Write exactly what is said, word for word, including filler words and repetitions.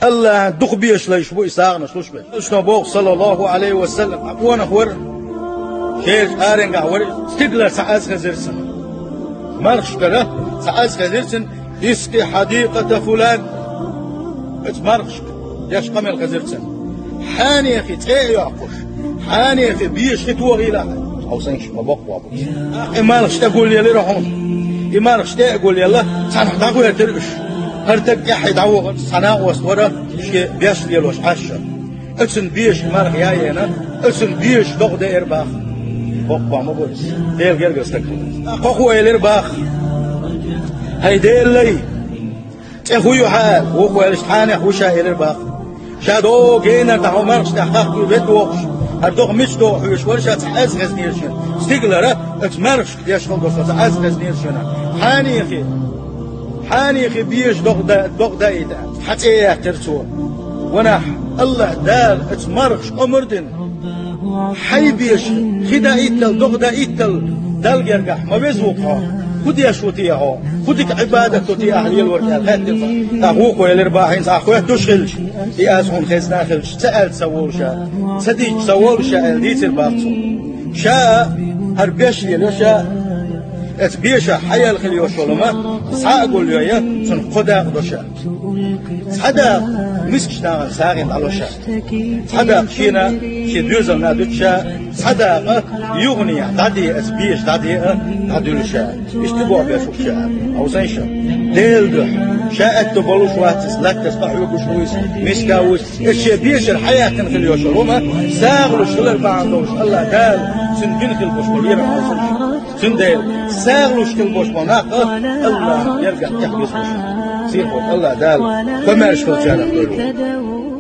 Аллахьан дукха бешалла йиш бу и сагӀанаш луш бен. Элчано боху, саллаллаху Ӏалайхи ва саллам, къонах вара, шерачу къаренгахь вара, стигалара цхьа аз хезира цунна. Мархашкара цхьа аз хезира цунна: «Искъи хьадикъата фулан». Оцу мархашка деш къамел хезира цунна. Хьенехан цӀе а йоккхуш, хьенехан беша хи тохийла хьан. Хьовсанаш ма боккха ву. И мархаш тӀе гулъелира хьуна. И мархаш тӀе а гулъелла, цхьаьнакхетира уьш. ХӀара стаг тӀаьхье дӀавахара, цхьа накъост вара, шен беш лелош Ӏаш. Оцунна беша марха яйена, оцунна беша догӀа деара баха. Боккха ма бу иза. Делан гергара стаг хилла. Кхо хӀу элира баха: «ХӀай Делан лай, цӀе хӀун ю хьан?» Вукхо элира: «Хьенех ву ша», элира баха. Ша догӀу генара тӀехь хьо мархаш тӀехь хахкуьйту ведда вохуш, хӀара догӀа мича догӀу хьоьжуш вара ша, цхьа аз хезнера шена. Стигалара оцу мархашка деш хила долуш цхьа аз хезнера шена. Хьенехан, хьенехан беша догӀа да-, догӀа даийта. Хьан цӀе яьккхира цо. Ванахь, Аллахь Дала оцу мархашка омра дина. Хьайн беша хи даийтал, догӀа даийтал Далла гергахь ма веза ву хьо. ХӀун деш ву те хьо? ХӀун дика Ӏибадат ду те ахь лелорг аьлла хаьттира баха. ТӀаккха вукхо элира баха: «ХӀинца ахь хоьттуш хилча, и аз хьуна хезна хилча, ца аьлча ца волу ша, ца дийча ца волу ша», аьлла дийцира баха цо. Ша а, хӀара беш лелайо ша а, оцу бешахь хьан ял хила йолуш йолу ма, схьа а гулйо я, цунах кхо дакъа до ша. Цхьа дакъа мискачу нахана сагӀина дӀало ша. Цхьа дакъа шена, шен доьзална дуьту ша, цхьа дакъа юханехьа дӀаде, аса беша дӀаде а, дӀадуьллу ша. Иштта боху беш ву ша. Хьовсайша, Делан дуьхьа, ша аьтто болуш вац иза, латтас къахьоьгуш ву иза, миска ву иза. Иза шен бешара хьан яьккхина хила йолуш йолу ма, сагӀа луш хилар бахьана долуш, Аллахь Дала цуьнан дина хила болуш болу лерам хьовсайша. Цундела сагӀа луш хила болуш болу нах а Аллахьан гергахь тӀехь веза бу шуна. Сийлахь волчу Аллахь Дала комаьрша хилчарах дойла вай.